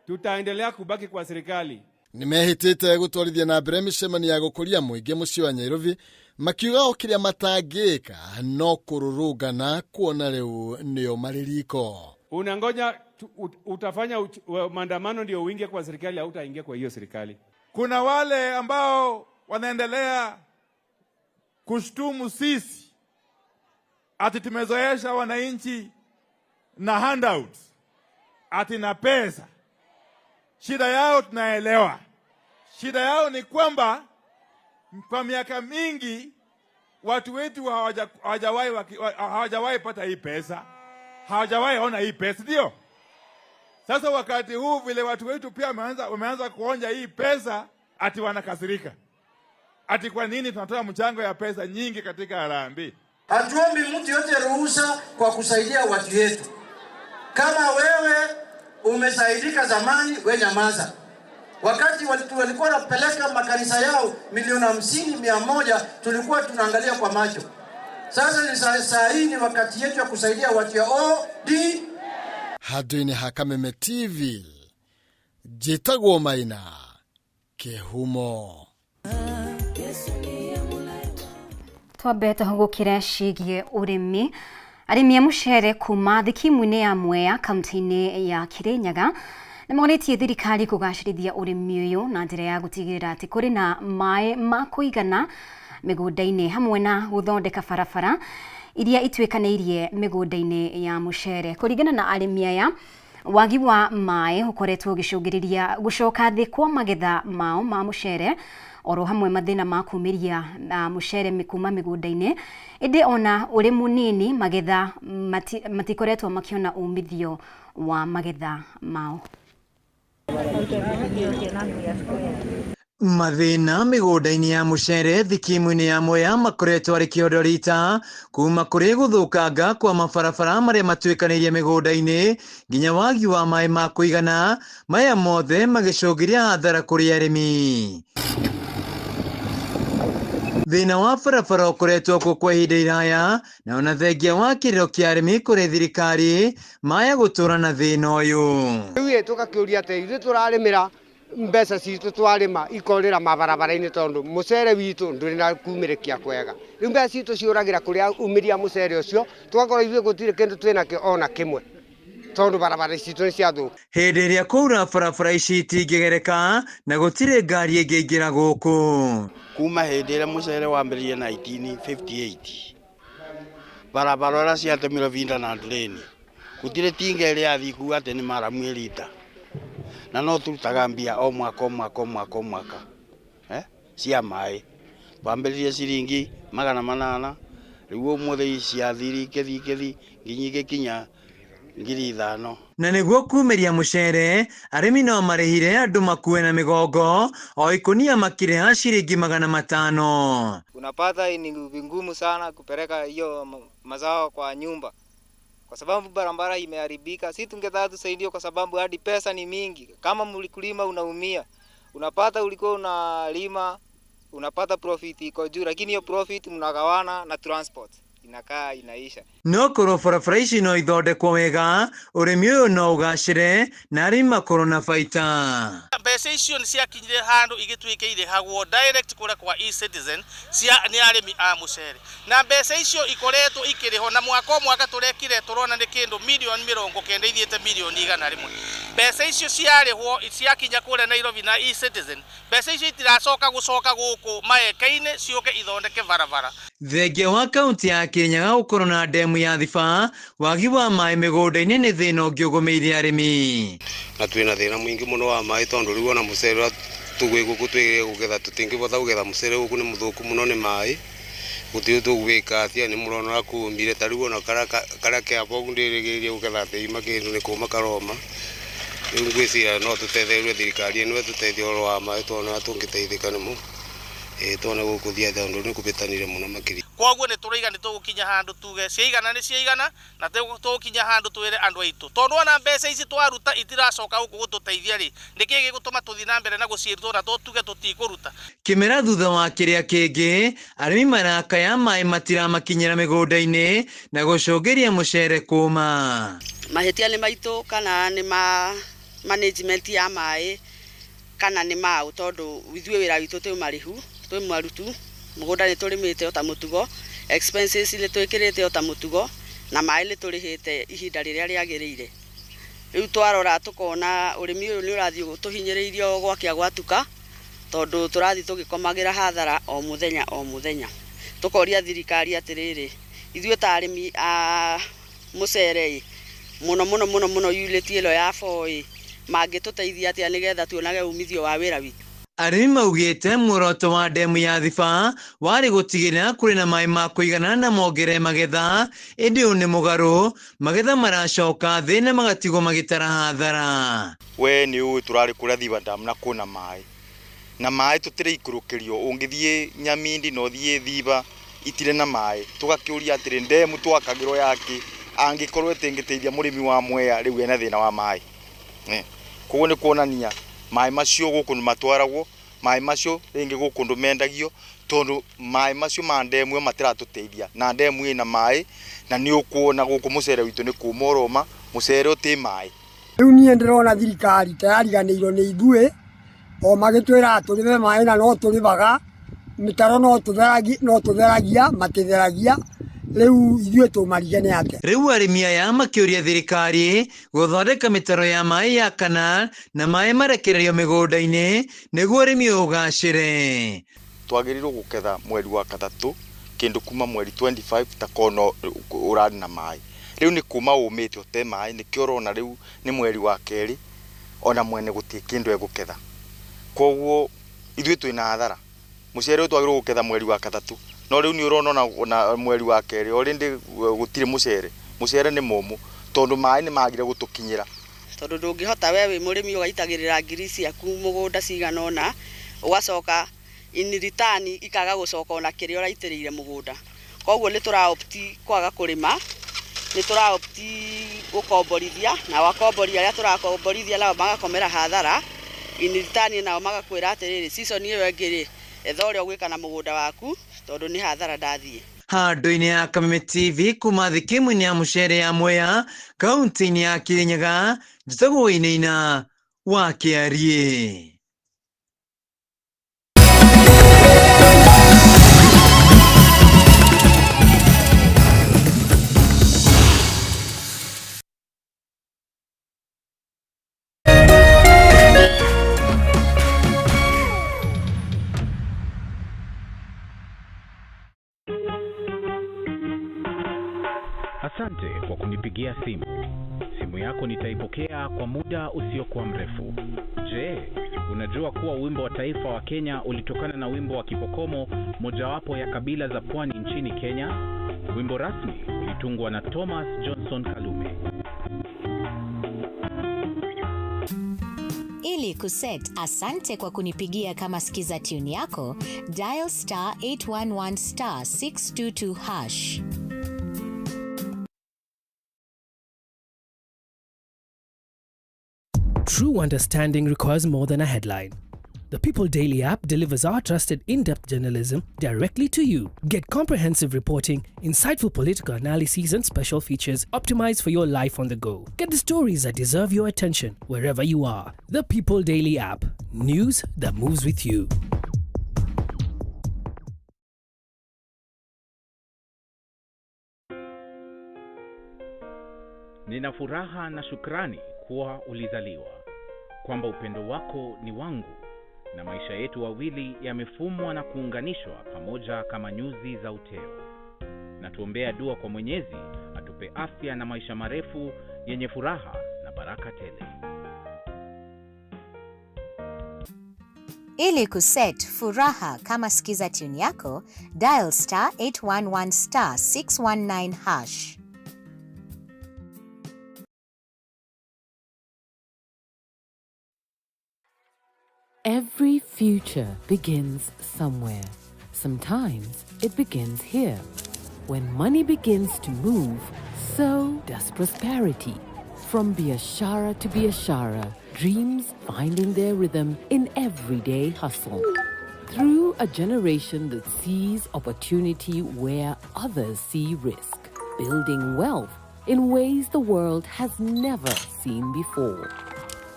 tutaendelea kubaki kwa serikali. Nĩmehĩtĩte gũtwarithia na mbere mĩcemanio ya gũkũria mũingĩ mũciĩ wa Nairobi makiuga o kĩrĩa matangĩka no kũrũrũngana kuona rĩu nĩo marĩ riko. Unangoja utafanya maandamano ndio uingie kwa serikali au utaingia kwa hiyo serikali? Kuna wale ambao wanaendelea kushtumu sisi ati tumezoesha wananchi na handouts, ati na pesa. Shida yao tunaelewa. Shida yao ni kwamba kwa miaka mingi watu wetu hawajawahi pata hii pesa, hawajawahi ona hii pesa, ndio sasa wakati huu vile watu wetu pia wameanza kuonja hii pesa, ati wanakasirika, ati kwa nini tunatoa mchango ya pesa nyingi katika harambee. Hatuombi mtu yote ruhusa kwa kusaidia watu wetu. Kama wewe umesaidika zamani, we nyamaza. Wakati walikuwa wanapeleka makanisa yao milioni 50, 100, tulikuwa tunaangalia kwa macho. Sasa ni saa hii ni wakati yetu ya kusaidia watu ya OD. Handũ-inĩ ha Kameme TV njĩtagwo Maina Kĩhumo. Twambe tũhũgũkĩre ciĩgiĩ ũrĩmi. Arĩmi a mũcere kuma thikimu-inĩ ya Mwea kaunti-inĩ ya Kirinyaga nĩmorĩtie thirikari kũgacĩrithia ũrĩmi ũyũ na njĩra ya gũtigĩrĩra atĩ kũrĩ na maĩ ma kũigana mĩgũnda-inĩ hamwe na gũthondeka barabara iria ituĩkanĩirie mĩgũnda-inĩ ya mũcere. Kũringana na arĩmi aya, wagi wa maĩ ũkoretwo ũgĩcũngĩrĩria gũcoka thĩ kwa magetha mao ma mũcere oro hamwe mathĩna ma kumĩria mũcere kuma mĩgũnda-inĩ, ĩndĩ ona ũrĩ mũnini magetha matikoretwo makĩona umithio wa magetha mao. Mathĩna mĩgũnda-inĩ ya mũcere thikimu-inĩ ya Mwea makoretwo arĩ kĩondo rita kuma kũrĩ gũthũkanga kwa mabarabara marĩa matuĩkanĩirie mĩgũnda-inĩ nginya wagi wa maĩ ma kũigana, maya mothe magĩcũngĩria hathara kũrĩ arĩmi. Thĩna wa barabara ũkoretwo kuo kwa ihinda iraya na ona thengia wa kĩrĩro kĩa arĩmi kũrĩ thirikari maya gũtũra na thĩna ũyũ. Rĩu tũgakĩũria atĩ ithuĩ tũrarĩmĩra mbeca citũ twarĩma ikorĩra mabarabara-inĩ tondũ mũcere witũ ndũrĩ na kumĩrĩkia kwega. Rĩu mbeca citũ ciũragĩra kũrĩa umĩria mũcere ũcio, tũgakorwo ithuĩ gũtirĩ kĩndũ twĩnakĩo ona kĩmwe tondũ barabara citũ nĩ ciathũka. Hĩndĩ ĩrĩa kwaura barabara ici itingĩgereka na gũtirĩ ngari ĩngĩingĩra gũkũ. Kuma hĩndĩ ĩrĩa mũcere wambĩrĩirie 1958 barabara ũrĩa ciatemirwo Vinda na drain gũtirĩ tinga ĩrĩa yathiĩ kuga atĩ nĩ maramu ĩrita, na no turutaga mbia o mwaka o mwaka o mwaka o mwaka cia maĩ. Twambĩrĩirie ciringi 800, rĩu ũmũthĩ ciathiri ikĩthiĩ ikĩthiĩ nginya igĩkinya 5,000. Na nĩguo kumĩria mũcere arĩmi no marĩhire andũ makue na mĩgongo o ikũnia makĩrĩha ciringi 500. Unapata ni vingumu sana kupeleka hiyo mazao kwa nyumba kwa sababu barabara imeharibika. Si tungetaka tusaidiwe kwa sababu hadi pesa ni mingi. Kama mlikulima unaumia, unapata ulikuwa unalima unapata profit iko juu, lakini hiyo profit mnagawana na transport inakaa inaisha. No korwo barabara ici no ithondekwo wega, ũrĩmi ũyũ no ũgacĩre na arĩmi makorwo na baita. Mbeca icio nĩ ciakinyire handũ igĩtuĩka irĩhagwo direct kũrĩa kwa eCitizen cia nĩ arĩmi a mũcere, na mbeca icio ikoretwo ikĩrĩhwo na mwaka o mwaka tũrekire tũrona nĩ kĩndũ milioni 90 ithiĩte milioni 100. Mbeca icio ciarĩhwo ciakinya kũrĩa Nairobi na eCitizen, mbeca icio itiracoka gũcoka gũkũ maeka-inĩ ciũke ithondeke barabara. Thengia wa kaunti ya Kirinyaga gũkorwo na ndemu ya Thiba, wagi wa maĩ mĩgũnda-inĩ nĩ thĩna ũngĩ ũgũmĩire arĩmi. Na twĩna thĩna mũingĩ mũno wa maĩ tondũ rĩu ona mũcere ũrĩa tũgwĩ gũkũ twĩrĩgĩrĩire kũgetha tũtingĩbota kũgetha mũcere gũkũ nĩ mũthũku mũno nĩ maĩ gũtirĩ tũgwĩka atĩa nĩ mũrona ũrĩa kũmire ta rĩu ona karĩa ke haha ũguo ndĩrĩgĩrĩire kũgetha atĩ ima kĩndũ nĩ kũma karoma rĩu ngwĩciria no tũtethererio thirikari ĩno ĩtũteithie ũhoro wa maĩ tuone ũrĩa tũngĩteithĩka nĩmo ĩĩ tuone gũkũthiĩ atĩa tondũ nĩ kũbĩtanire mũno makĩria. Koguo nĩ tũraiga nĩ tũgũkinya handũ tuge ciaigana nĩ ciaigana na tũgũkinya handũ twĩre andũ aitũ tondũ ona mbeca ici twaruta itiracoka gũkũ gũtũteithia rĩ, nĩkĩ gĩgũtũma tũthiĩ na mbere na gũciĩrutwo na tuge tũtikũruta. Kĩmera thutha wa kĩrĩa kĩngĩ, arĩmi marakaya maĩ matiramakinyĩra mĩgũnda-inĩ na gũcũngĩrĩria mũcere kũma. Mahĩtia nĩ maitũ kana nĩ ma management ya maĩ kana nĩ maũ tondũ ithuĩ wĩra witũ twĩ marĩhu twĩ marutu mũgũnda nĩ tũrĩmĩte o ta mũtugo expenses nĩ twĩkĩrĩte o ta mũtugo na maĩ nĩ tũrĩhĩte ihinda rĩrĩa rĩagĩrĩire. Rĩu twarora tũkona ũrĩmi ũyũ nĩ ũrathiĩ tũhinyĩrĩirio gwakĩa gwatuka tondũ tũrathiĩ tũgĩkomagĩra hathara o mũthenya o mũthenya. Tũkoria thirikari atĩrĩrĩ, ithuĩ ta arĩmi a mũcere ĩ, mũno mũno mũno mũno unit ĩno ya 4 ĩ, mangĩtũteithia atĩa nĩgetha tuonage umithio wa wĩra witũ. Arĩmi maugĩte muoroto wa ndemu ya Thiba warĩ gũtigĩrĩra kũrĩ na maĩ ma kũigana na mongerere magetha, ĩndĩ ũyũ nĩ mũgarũ, magetha maracoka thĩ na magatigwo magĩtara hathara. We nĩ ũĩ tũrarĩ kũrĩa Thiba Dam na kwĩna maĩ na maĩ tũtirĩikũrũkĩrio, ũngĩthiĩ Nyamindi na ũthiĩ Thiba itirĩ na maĩ, tũgakĩũria atĩrĩ ndemu twakagĩrwo yakĩ angĩkorwo ĩtĩngĩteithia mũrĩmi wa Mwea rĩu ena thĩna wa maĩ. Koguo nĩ kuonania maĩ macio gũkũ matwaragwo, maĩ macio rĩngĩ gũkũ ndũ mendagio tondũ maĩ macio ma ndemu ĩyo matiratũteithia na ndemu ĩna maĩ na nĩ ũkuona gũkũ mũcere witũ nĩ kũma ũroma, mũcere ũtĩ maĩ. Rĩu niĩ ndĩrona thirikari ta yariganĩirwo nĩ ithuĩ o magĩtwĩraga tũrĩme maĩ na no tũrĩmaga mĩtaro no tũtheragia matitheragia rĩu ithuĩ tũmarige nĩ atĩa. Rĩu arĩmi aya makĩũria thirikari gũthondeka mĩtaro ya maĩ ya canal na maĩ marekererio mĩgũnda-inĩ nĩguo ũrĩmi ũgacĩre. Twagĩrĩirwo gũketha mweri wa gatatũ kĩndũ kuma mweri 25 ta kono ũrarĩ na maĩ rĩu nĩ kuma ũmĩte ũte maĩ nĩkĩo ũrona rĩu nĩ mweri wa kerĩ ona mwene gũtirĩ kĩndũ egũketha koguo ithuĩ twĩna hathara mũcere ũyũ twagĩrĩirwo gũketha mweri wa gatatũ no rĩu nĩ ũrona ona mweri wa kerĩ already gũtirĩ mũcere mũcere nĩ mũmũ tondũ maĩ nĩ magire gũtũkinyĩra. Tondũ ndũngĩhota we wĩ mũrĩmi ũgaitagĩrĩra ngiri ciaku mũgũnda cigana ũna ũgacoka in return ikaga gũcoka ona kĩrĩa ũraitĩrĩire mũgũnda. Koguo nĩ tũra opt kwaga kũrĩma, nĩ tũra opt gũkomborithia nao akombori arĩa tũrakomborithia nao magakomera hathara in return nao magakwĩra atĩrĩrĩ season ĩyo ĩngĩ rĩ etha ũrĩa ũgwĩka na mũgũnda waku tondũ nĩ hathara ndathiĩ. Handũ-inĩ ya Kameme TV kuma thikimu-inĩ ya mũcere ya Mwea kaunti-inĩ ya Kirinyaga, njĩtagwo Wainaina wa Kĩariĩ. Asante kwa kunipigia simu. Simu yako nitaipokea kwa muda usiokuwa mrefu. Je, unajua kuwa wimbo wa taifa wa Kenya ulitokana na wimbo wa Kipokomo, mojawapo ya kabila za pwani nchini Kenya? Wimbo rasmi ulitungwa na Thomas Johnson Kalume. Ili kuset asante kwa kunipigia kama skiza tune yako, dial star 811 star 622 hash. True understanding requires more than a headline. The People Daily app delivers our trusted in-depth journalism directly to you. Get comprehensive reporting, insightful political analyses, and special features optimized for your life on the go. Get the stories that deserve your attention wherever you are. The People Daily app. News that moves with you. Nina furaha na shukrani kuwa ulizaliwa, kwamba upendo wako ni wangu na maisha yetu wawili yamefumwa na kuunganishwa pamoja kama nyuzi za uteo. Na tuombea dua kwa Mwenyezi atupe afya na maisha marefu yenye furaha na baraka tele. Ili kuset furaha kama skiza tune yako, dial star 811 star 619 hash. Every future begins somewhere. Sometimes it begins here. When money begins to move, so does prosperity. From Biashara to Biashara, dreams finding their rhythm in everyday hustle. Through a generation that sees opportunity where others see risk, building wealth in ways the world has never seen before.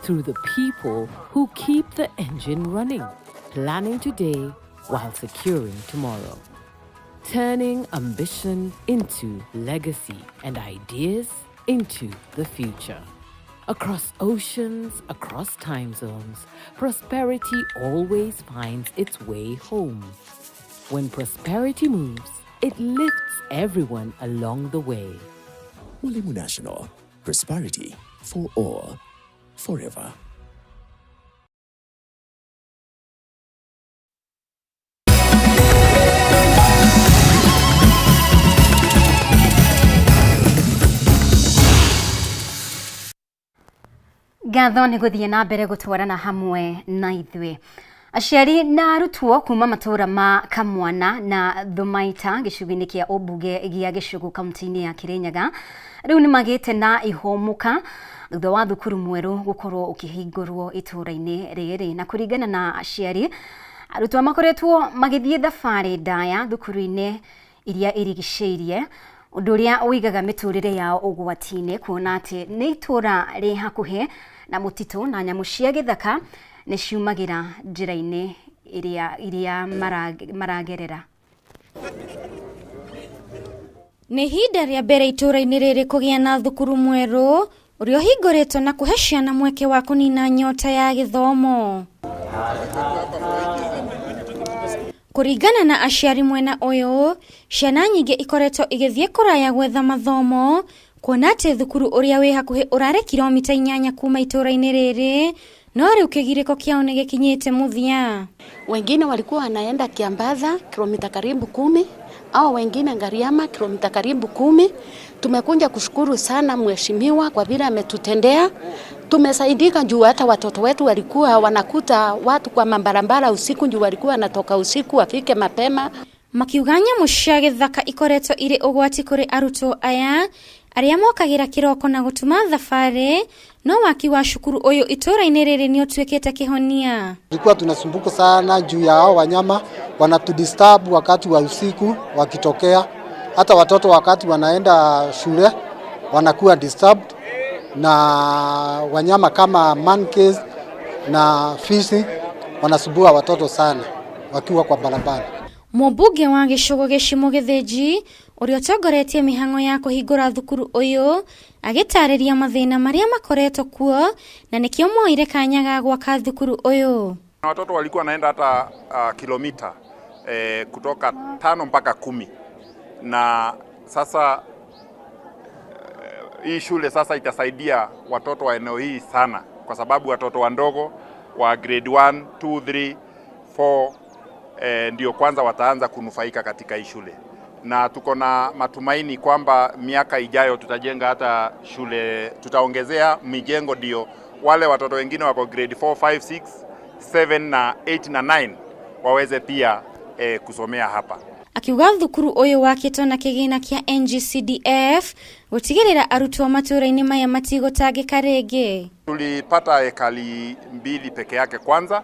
Through the people who keep the engine running, planning today while securing tomorrow. Turning ambition into legacy and ideas into the future. Across oceans, across time zones, prosperity always finds its way home. When prosperity moves, it lifts everyone along the way. Mwalimu National. Prosperity for all. Forever. Ngatho nĩ gũthiĩ na mbere gũtwarana hamwe na ithuĩ. Aciari na arutwo kuma matũra ma Kamwana na Thumaita gĩcunjĩ-inĩ kĩa ũmbunge gĩa Gĩcũgũ kaunti-inĩ ya Kirinyaga rĩu nĩ magĩte na ihũmũka thutha wa thukuru mwerũ gũkorwo ũkĩhingũrwo itũra-inĩ rĩrĩ. Na kũringana na aciari, arutwo makoretwo magĩthiĩ thabarĩ ndaya thukuru-inĩ iria irigicĩirie, ũndũ ũrĩa ũigaga mĩtũrĩre yao ũgwati-inĩ, kuona atĩ nĩ itũra rĩ hakuhĩ na mũtitũ na nyamũ cia gĩthaka nĩ ciumagĩra njĩra-inĩ iria maragerera. Nĩ ihinda rĩa mbere itũra-inĩ rĩrĩ kũgĩa na thukuru mwerũ ũrĩa ũhingũrĩtwo na kũhe ciana mweke wa kũnina nyota ya gĩthomo. Kũringana na aciari mwena ũyũ, ciana nyingĩ ikoretwo igĩthiĩ kũraya gwetha mathomo, kuona atĩ thukuru ũrĩa wĩ hakuhĩ ũrarĩ kilomita 8 kuma itũra-inĩ rĩrĩ, no rĩu kĩgirĩko kĩao nĩ gĩkinyĩte mũthia. Wengine walikuwa wanaenda Kiambatha kilomita karibu 10, au wengine Ngariama kilomita karibu 10. Tumekuja kushukuru sana mheshimiwa kwa vile ametutendea. Tumesaidika juu hata watoto wetu walikuwa wanakuta watu kwa mabarabara usiku, juu walikuwa wanatoka usiku wafike mapema. Makiuga nyamũ cia gĩthaka ikoretwo irĩ ũgwati kũrĩ arutwo aya arĩa mokagĩra kĩroko na gũtuma thabarĩ, no waki wa cukuru ũyũ itũra-inĩ rĩrĩ nĩ ũtuĩkĩte kĩhonia. Tulikuwa tunasumbuka sana juu ya hao wanyama wanatudisturb wakati wa usiku wakitokea, hata watoto wakati wanaenda shule wanakuwa disturbed na wanyama kama monkeys na fish wanasumbua watoto sana wakiwa kwa barabara. Mũmbunge wa gĩcũgũ Gĩcimũ Gĩthĩnji ũrĩa ũtongoretie mĩhang'o ya kũhingũra thukuru ũyũ agĩtarĩria mathĩna marĩa makoretwo kuo na nĩkĩo moire kanya ga gwaka thukuru ũyũ. Watoto walikuwa wanaenda hata kilomita kutoka 5 mpaka 10, na sasa hii shule sasa itasaidia watoto wa eneo hii sana, kwa sababu watoto wandogo wa grade 1, 2, 3, 4 ndio kwanza wataanza kunufaika katika hii shule. Na tuko na matumaini kwamba miaka ijayo tutajenga hata shule, tutaongezea mijengo ndio wale watoto wengine wako grade 4, 5, 6, 7 na 8 na 9 waweze pia kusomea hapa. Akiuga thukuru ũyũ wakĩtwo na kĩgĩna kĩa NGCDF gũtigĩrĩra arutwo matũra-inĩ maya matigũtangĩka rĩngĩ. Tulipata ekali 2 peke yake kwanza,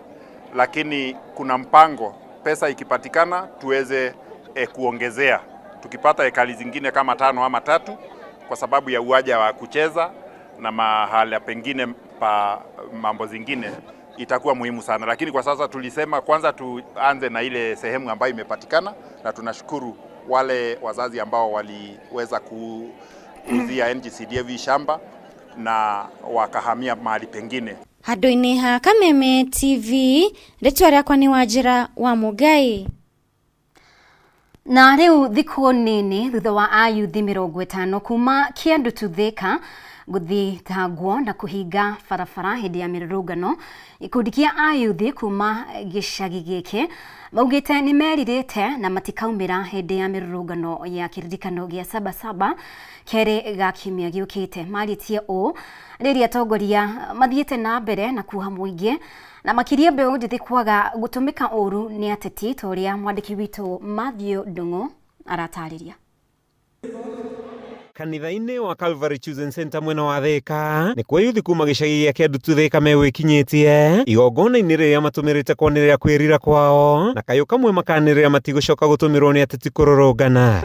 lakini kuna mpango pesa ikipatikana tuweze kuongezea, tukipata ekali zingine kama 5 ama 3, kwa sababu ya uwanja wa kucheza na mahala pengine pa mambo zingine itakuwa muhimu sana. Lakini kwa sasa tulisema kwanza tuanze na ile sehemu ambayo imepatikana, na tunashukuru wale wazazi ambao waliweza kuuzia NGCDF shamba na wakahamia mahali pengine. Handũ-inĩ ha Kameme TV, rĩtwa rĩakwa nĩ Wanjĩra wa Mũngai. Na rĩu thikũ nini thutha wa ayuthi 50 kuma Kĩandutu Thika gũthitangwo na kũhinga barabara hĩndĩ ya mĩrũrũngano, gĩkundi kĩa ayuthi kuma gĩcagi gĩkĩ maugĩte nĩ merirĩte na matikaumĩra hĩndĩ ya mĩrũrũngano ya kĩririkano gĩa Sabasaba kerĩ ga kiumia gĩũkĩte. Marĩtie ũũ rĩrĩa atongoria mathiĩte na mbere na kuoha mũingĩ na makĩria mbeũ njĩthĩ kwaga gũtũmĩka ũru nĩ ateti ta ũrĩa mwandĩki witũ Matthew Ndung'u aratarĩria. Kanitha-inĩ wa Calvary Chosen Center mwena wa Thika nĩkuo yuthi kuma gĩcagi gĩa Kĩandutu Thika megwĩkinyĩtie igongona-inĩ rĩrĩa matũmĩrĩte kwanĩrĩra kwĩrira kwao na kayũ kamwe makanĩrĩra matigũcoka gũtũmĩrwo nĩ ateti kũrũrũngana.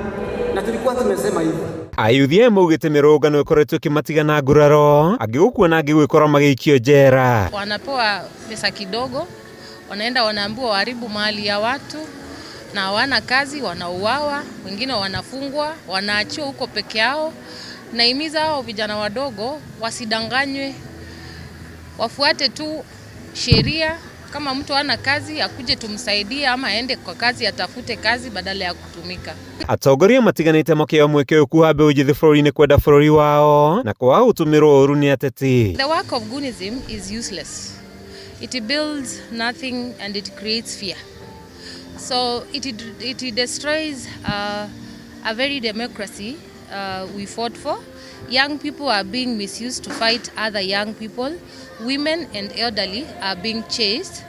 Na tulikuwa tumesema hivi. Ayuthi aya maugĩte mĩrũrũngano ĩkoretwo ĩkĩmatiga na nguraro, angĩ gũkua na angĩ gwĩkora magĩikio njera. Wanapewa pesa kidogo, wanaenda wanaambiwa waharibu mali ya watu na hawana kazi, wanauawa, wengine wanafungwa, wanaachiwa huko peke yao. Naimiza hao vijana wadogo wasidanganywe, wafuate tu sheria. Kama mtu hana kazi akuje tumsaidie, ama aende kwa kazi atafute kazi badala ya kutumika. Atongoria matiganĩte makĩoya mweke ũyũ kuoha mbeũ njĩthĩ bũrũri-inĩ kwenda bũrũri wao na kwaga gũtũmĩrwo ũru nĩ ateti. The work of Gunism is useless. It builds nothing and it creates fear. So it destroys a very democracy we fought for. Young people are being misused to fight other young people. Women and elderly are being chased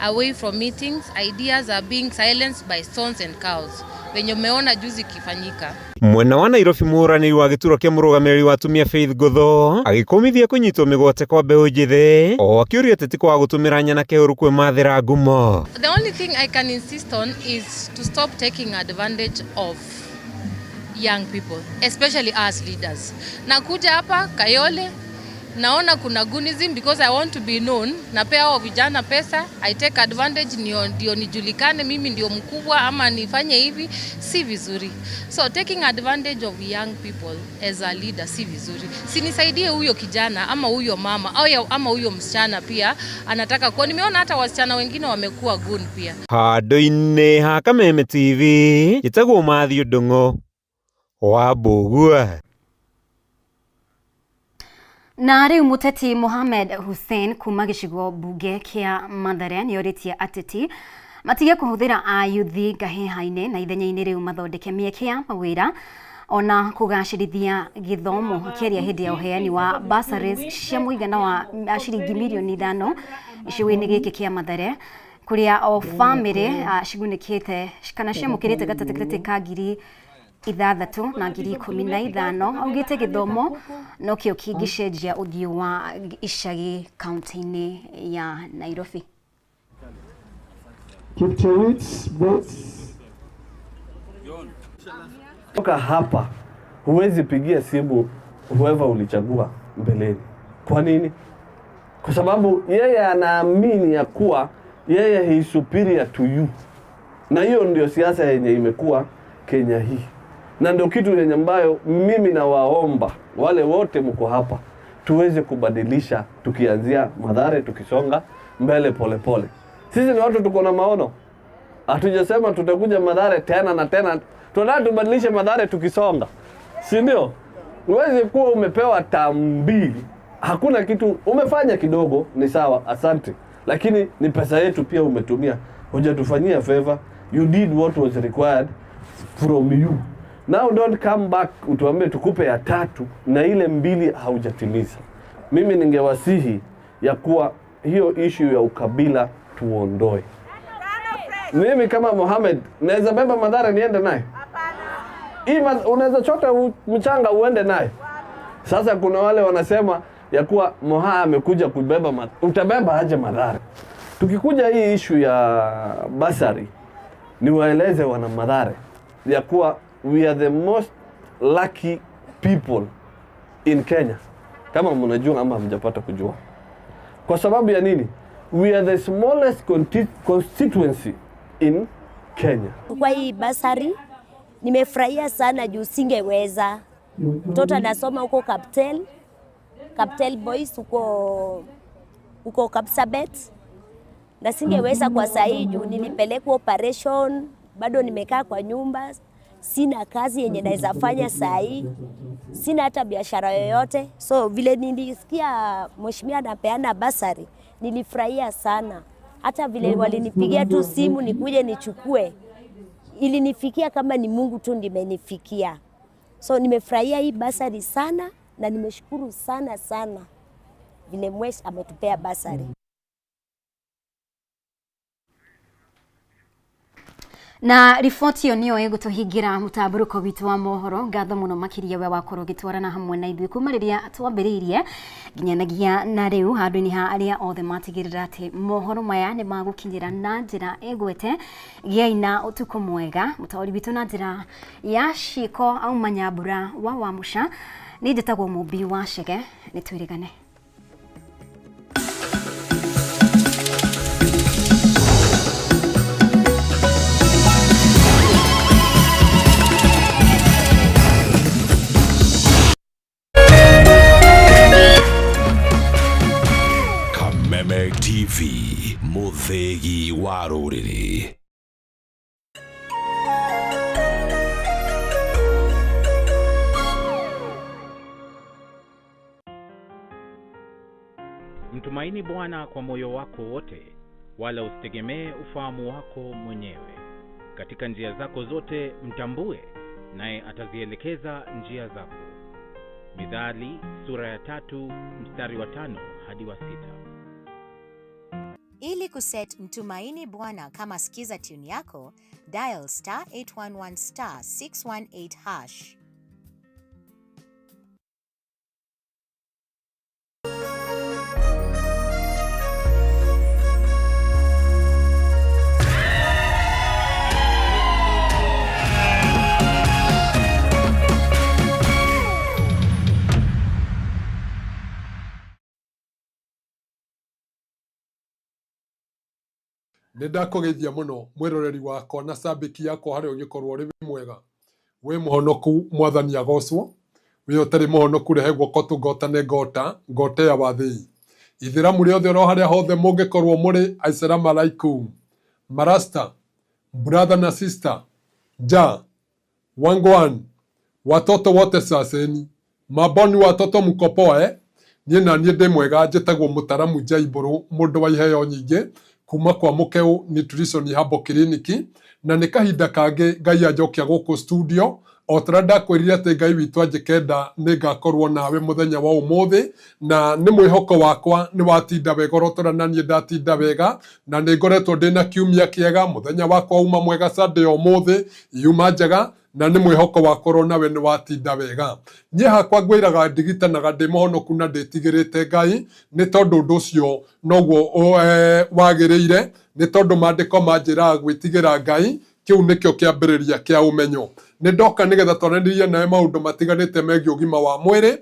away from meetings. Ideas are being silenced by stones and cows. Venye umeona juzi kifanyika. Mwena wa Nairobi mũhũranĩri wa gĩturwa kĩa mũrũgamĩrĩri wa atumia Faith Nguthu agĩkũmithia kũnyitwo mĩgwate kwa mbeũ njĩthĩ o akĩũria ateti kwaga gũtũmĩra nyanake ũru kwĩmathĩra ngumo. The only thing I can insist on is to stop taking advantage of young people, especially us leaders. Nakuja hapa Kayole, naona kuna gunism because I want to be known. Napea hao vijana pesa, I take advantage ndio nijulikane mimi ndio mkubwa ama nifanye hivi, si vizuri. So taking advantage of young people as a leader si vizuri. Sinisaidie huyo kijana ama huyo mama au ama huyo msichana pia anataka kuwa. Nimeona hata wasichana wengine wamekuwa gun pia. Handũ-inĩ ha Kameme TV njĩtagwo Matthew Ndung'u wa Mbũgua. Na rĩu mũteti Mohamed Hussein kuma gĩcigo mbunge kĩa Mathare nĩorĩtie ateti matige kũhũthĩra ayuthi ngahĩha-inĩ na ithenya-inĩ rĩu mathondeke mĩeke ya mawĩra ona kũgacĩrithia gĩthomo. Akĩaria hĩndĩ ya ũheani wa bursaries cia mũigana wa ciringi mirioni 5 gĩcigo-inĩ gĩkĩ kĩa Mathare kũrĩa o bamĩrĩ cigunĩkĩte kana ciamũkĩrĩte gatagatĩ ka 6,000 na 15,000. Augĩte gĩthomo nokĩo kĩngĩcenjia ũthiũ wa icagi kaunti-inĩ ya Nairobi. Toka hapa huwezi pigia simu whoever ulichagua mbeleni. Kwa nini? Kwa sababu yeye anaamini ya kuwa yeye he is superior to you, na hiyo ndio siasa yenye imekuwa Kenya hii, na ndio kitu yenye ambayo mimi nawaomba wale wote mko hapa tuweze kubadilisha, tukianzia Mathare, tukisonga mbele polepole. Sisi ni watu tuko na maono, hatujasema tutakuja Mathare tena na tena, tunataka tubadilishe Mathare tukisonga, si ndio? Huwezi kuwa umepewa term 2, hakuna kitu umefanya kidogo, ni sawa, asante, lakini ni pesa yetu pia umetumia, hujatufanyia favor. You did what was required from you. Now don't come back utuambie tukupe ya 3 na ile 2 haujatimiza. Mimi ningewasihi ya kuwa hiyo issue ya ukabila tuondoe. Mimi kama Mohamed naweza beba Mathare niende naye? Hii unaweza chota mchanga uende naye. Sasa kuna wale wanasema ya kuwa Moha amekuja kubeba, utabeba aje Mathare? Tukikuja hii issue ya basari, niwaeleze wana Mathare ya kuwa we are the most lucky people in Kenya, kama mnajua ama hamjapata kujua. Kwa sababu ya nini? We are the smallest constituency in Kenya. Kwa hii basari nimefurahia sana juu singeweza. Mtoto anasoma huko Kaptel Boys huko Kapsabet, na singeweza kwa saa hii juu nilipelekwa operation, bado nimekaa kwa nyumba, sina kazi yenye naweza fanya saa hii, sina hata biashara yoyote. So vile nilisikia mheshimiwa anapeana basari, nilifurahia sana. Hata vile walinipigia tu simu nikuje nichukue, ilinifikia kama ni Mungu tu ndimenifikia. So nimefurahia hii basari sana na nimeshukuru sana sana vile mwesh ametupea basari. Na riboti ĩyo nĩyo ĩgũtũhingĩra mũtambũrũko witũ wa mohoro. Ngatho mũno makĩria we wakorwo ũgĩtwarana hamwe na ithuĩ kuma rĩrĩa twambĩrĩirie nginyanagia na rĩu, handũ-inĩ ha arĩa othe matigĩrĩra atĩ mohoro maya nĩ magũkinyĩra na njĩra ĩgwete. Gĩai na ũtukũ mwega. Mũtaũri witũ na njĩra ya ciĩko auma Nyambura wa Wamũca, nĩ njĩtagwo Mũmbi wa Chege, nĩ twĩrĩgane. Kameme TV, mũthĩgi wa rũrĩrĩ. Mtumaini Bwana kwa moyo wako wote, wala usitegemee ufahamu wako mwenyewe. Katika njia zako zote mtambue, naye atazielekeza njia zako. Mithali sura ya 3 mstari wa 5 hadi wa 6. Ili kuset Mtumaini Bwana kama skiza tune yako, dial star 811 star 618 hash. Nĩ ndakũgeithia mũno mwĩroreri wakwa na cambĩki yakwa harĩa ũngĩkorwo ũrĩ mwega, wĩ mũhonoku, mwathani agocwo. Wĩ ũtarĩ mũhonoku, rehe guoko tũngotane ngota ngote ya wathĩi. Ithĩramu rĩothe oro harĩa hothe mũngĩkorwo mũrĩ, assalamu alaikum marasta, brother na sister, ja wangwan, watoto wote saseni maboni, watoto mko poa eh? Niĩ na niĩ ndĩ mwega, njĩtagwo mũtaramu Njaibũrũ, mũndũ wa iheo nyingĩ kuma kwa Mũkeũ Nutrition Herbal Clinic, na nĩ kahinda kangĩ Ngai anjokia gũkũ studio. O ta ũrĩa ndakwĩrire atĩ Ngai witũ angĩkenda nĩ ngakorwo nawe mũthenya wa ũmũthĩ, na nĩ mwĩhoko wakwa nĩ watinda wega oro ta ũrĩa na niĩ ndatinda wega, na nĩ ngoretwo ndĩna kiumia kĩega. Mũthenya wakwa uma mwega, Sunday ya ũmũthĩ yuma njega, na nĩ mwĩhoko wakorwo nawe nĩ watinda wega. Niĩ hakwa ngwĩraga ndigitanaga ndĩ mũhonoku na ndĩtigĩrĩte Ngai, nĩ tondũ ũndũ ũcio noguo wagĩrĩire, nĩ tondũ maandĩko manjĩraga gwĩtigĩra Ngai kĩu nĩkĩo kĩambĩrĩria kĩa ũmenyo. Nĩ ndoka nĩgetha twaranĩrie nawe maũndũ matiganĩte megiĩ ũgima wa mwĩrĩ.